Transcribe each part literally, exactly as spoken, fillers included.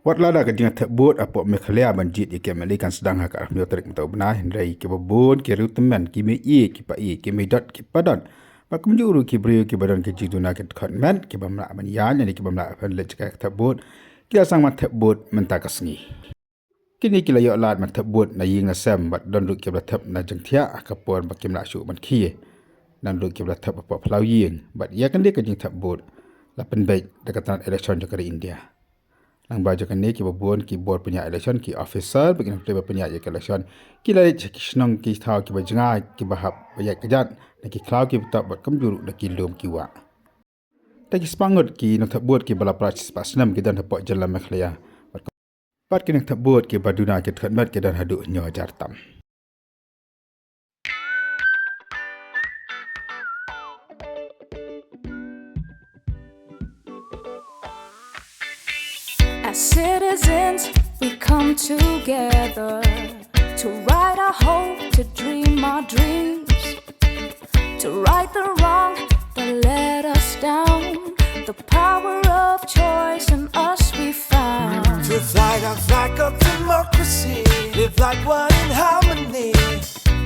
Wat lada ka jingthep vote hapoh Meghalaya ban jied ïa ki MLA kan sdang ha ka arphew tarik mynta u bnai, hynrei kiba bun ki riewtymmen, ki mei-ïeit, ki pa-ïeit, ki mei-dot, ki pa-dot, bad kumjuh ruh ki briew kiba don ki jingduna ki dkhot met, ki bym lah ban ïaid ne ki bym lah ban leit sha ka thep vote, ki la sdang ban thep vote mynta ka sngi. Kine ki la ïoh lad ban thep vote na ïing na sem, bad don ruh kiba la thep na jingthiah ha ka por ba kim lah shuh ban khie. Don ruh kiba la thep hapoh phyllaw ïing, bad ïa kane ka jingthep vote la pynbeit da ka tnat election jong ka ri India. Lyngba jong kane, kiba bun ki bor pynïaid election, ki officer bad ki nongtrei ba pynïaid ïa ka election ki la leit sha ki shnong, ki thaw kiba jngai, kiba hap ba ïaid kjat na ki khlaw kiba top bad kumjuh ruh na ki lum ki wah. Te ki spah ngut ki nongthep vote kiba la phra shispah snem ki don hapoh jylla Meghalaya, bad ki nongthep vote kiba duna ki dkhot met ki don haduh hynñiew hajar tam. As citizens, we come together to write our hope, to dream our dreams, to right the wrong that let us down. The power of choice in us we found. To fly the flag of democracy, live like one in harmony.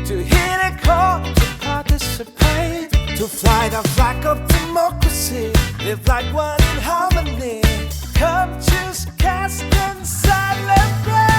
To hear the call to participate. To fly the flag of democracy, live like one in harmony. Come choose, cast, and celebrate.